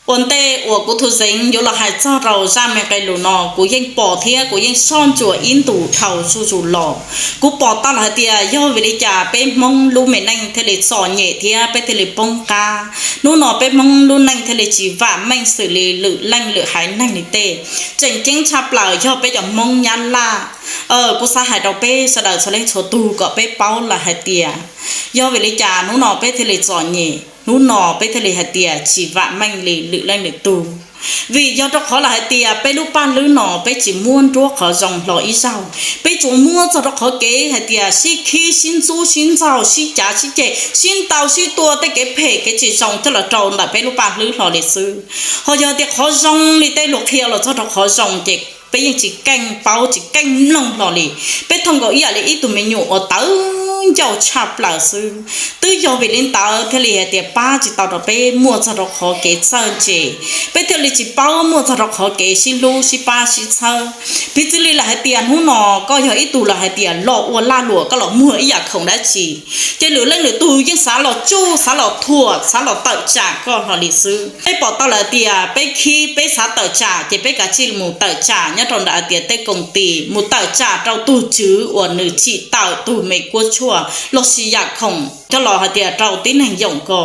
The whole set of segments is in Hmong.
Ua ntej uas kuv Thu Xeev yuav los hais txog rau zaj me nqe lus no, kuv yeej pom thiab kuv yeej soj ntsuam ib ntus dhau zuj zus los. Kuv pom tau los hais tias yog vim li cas peb Hmoob lub me neej thiaj li txom nyem thiab peb thiaj li poob qab. Hnub no peb Hmoob lub neej thiaj li tsis vam meej xws li lwm leej lwm haiv neeg li tej. Tseem ceeb tshaj plaws yog peb cov Hmoob Nyab Laj. Kuv xav hais rau peb sawv daws txhua leej txhua tug kom peb paub lawm hais tias yog vim li cas hnub no peb thiaj li txom nyem, hnub no peb thiaj li hais tias tsis vam meej li lwm leej lwm tug. Vim yog rau qhov lawm hais tias peb lub paj hlwb no peb tsis muab nruab qhov zoo hlo ib zaug, peb tsuas muab txog rau qhov kev hais tias sib khib sib ntxub sib ntxaug sib cav sib ceg sib ntaus sib tua tej kev phem kev tsis zoo coj los rau ntawm peb lub paj hlwb hlo li xwb. Ho yog tias qhov zoo li tej luag qhia los txog rau qhov zoo ces peb yeej tsis keej paub tsis keej mloog hlo li. Peb thooj nkaus ib yam li ib tug me nyuam uas tawv ncauj tshaj plaws xwb. Twb yog vim li ntawd thiaj li hais tias pab tsis tau rau peb muaj txog rau qhov kev txawj ntse, peb thiaj li tsis paub muaj txog rau qhov kev sib hlub sib pab sib txhawb. Piv txwv li lawm hais tias hnub no koj yog ib tug los hais tias los ua lag luam, koj los muag ib yam khoom dab tsi, ces lwm leej lwm tug yeej xav los tsuj xav los thuam xav los tawm tsam koj hlo li xwb. Peb pom tau lawm hais tias peb khib peb xav tawm tsam ces peb kav tsij mus tawm tsam nyob rau ntawm hais tias tej koom tis, mus tawm tsam rau tug tswv uas nws tsim tawm tug me kuab tshuaj los sis yam khoom coj los hais tias rau tib neeg yoom ko.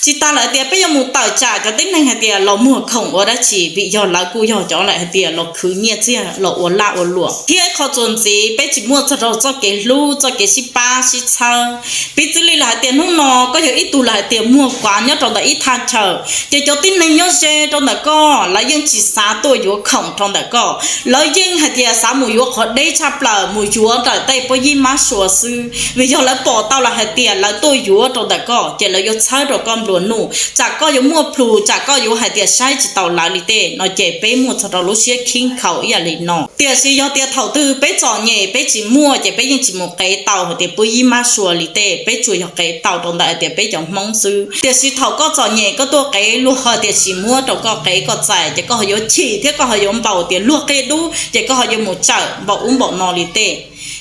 Tsis tas lawm hais tias peb yuav mus tawm tsam cov tib neeg hais tias los muag khoom ua dab tsi, vim yog lawv kuj yog cov lawm hais tias los khwv nyiaj txiag los ua lag ua luam. Thiab ib qho txuas ntxiv peb tsis muaj txog rau txoj kev hlub txoj kev sib pab sib txhawb. Piv txwv li lawm hais tias hnub no koj yog ib tug lawm hais tias muag kuav nyob rau ntawm ib thaj chaw, ces cov tib neeg nyob ze rau ntawm koj lawv yeej tsis xav tuaj yuav khoom rau ntawm koj. Lawv yeej hais tias xav mus yuav qhov deb tshaj plaws mus yuav ntawm tej puab yib mab sua xwb, vim yog lawv pom tau lawm hais tias lawv tuaj yuav rau ntawm koj ces lawv yuav txhawb rau koj nplua nuj, tsam koj yuav muaj plhus, tsam koj yuav hais tias saib tsis taus lawv li tej no ces peb muaj txog rau lub siab khib nkhaus ib yam li no. Tiam sis yog tias thaum twg peb txom nyem peb tsis muaj ces peb yeej tsis mus qev tau hais tias puab yib mab sua li tej, peb tsuas yog qev tau rau ntawm hais tias peb cov Hmoob xwb. Tiam sis thaum koj txom nyem koj tuaj qev luag ho tias tsis muab rau koj qev koj txais ces koj ho yuav chim thiab koj ho yuav npaum tias luag qia dub ces koj ho yuav mus tsawm npaum ub npaum no li tej,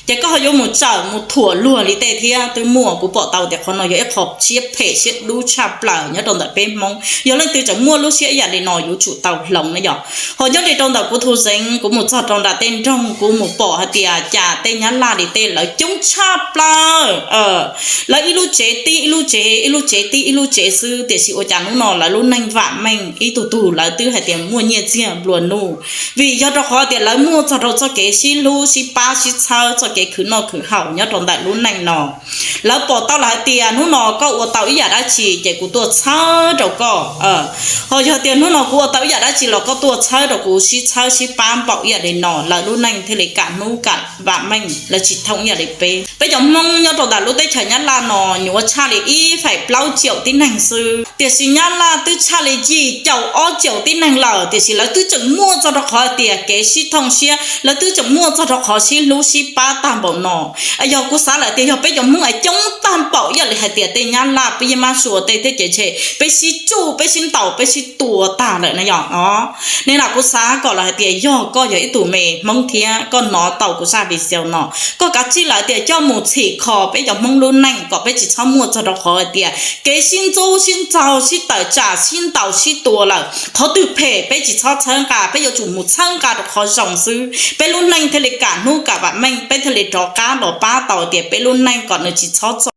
ces koj ho yuav mus tsawm mus thuam luag li tej thiab. Twb muaj, kuv pom tau tias qhov no yog ib qho siab phem siab dub tshaj plaws nyob rau ntawm peb Hmoob. Yog leej twg tseem muaj lub siab ib yam li no yuav tsum tau hloov na yom. Ho nyob li rau ntawm kuv Thu Xeev, kuv mus txog rau nram tej nroog kuv mus pom hais tias cas tej Nyab Laj li tej lawv coob tshaj plaws. Lawv ib lub tsev tib ib lub tsev, ib lub tsev tib ib lub tsev xwb, tiam sis ua cas hnub no lawv lub neej vam meej, ib tug tug lawv twb hais tias muaj nyiaj txiag nplua nuj. Vim yog rau qhov tias lawv muaj txog rau txoj kev sib hlub sib pab sib txhawb, txoj kev khwv noj khwv haus nyob rau ntawm lub neej no. Lawv pom tau lawm hais tias hnub no koj ua tau ib yam dab tsi ces kuv tuaj txhawb rau koj. Ho yog tias hnub no kuv ua tau ib yam dab tsi los koj tuaj txhawb rau kuv, sib txhawb sib pab npaum ib yam li no, lawv lub neej thiaj li kam hnub kam vam meej, lawv tsis thooj ib yam li peb. Peb cov Hmoob nyob rau ntawm lub teb chaws Nyab Laj no nyuam qhuav tshaj li ib feem plaub caum tib neeg xwb, tiam sis Nyab Laj twb tshaj li yim caum ob caum tib neeg lawm, tiam sis lawv twb tseem muaj txog rau qhov hais tias kev sib thooj siab, lawv twb tseem muaj txog rau qhov sib hlub sib pab tag npaum no. Yog kuv xav lawm tias yog peb cov Hmoob es coob tag npaum ib yam li hais tias tej Nyab Laj, peb yeej mab sua tej thiab ces ntshe peb sib tsuj peb sib ntaus peb sib tua tag lawm na yom. Nej na, kuv xav kom lawm hais tias yog koj yog ib tug me Hmoob thiab koj hnov tau kuv zaj video no, koj kav tsij lawm tias coj mus txhim kho peb cov Hmoob lub neej kom peb tsis txhob muaj txog rau qhov hais tias kev sib ntxub sib ntxaug sib tawm tsam sib ntaus sib tua lawm. Qhov twg phem peb tsis txhob txhawb nqa, peb yuav tsum mus txhawb nqa rau qhov zoo xwb, peb lub neej thiaj li kam hnub kam vam meej, peb thiaj li rov qab los pab tau tias peb lub neej kom nws tsis txhob txom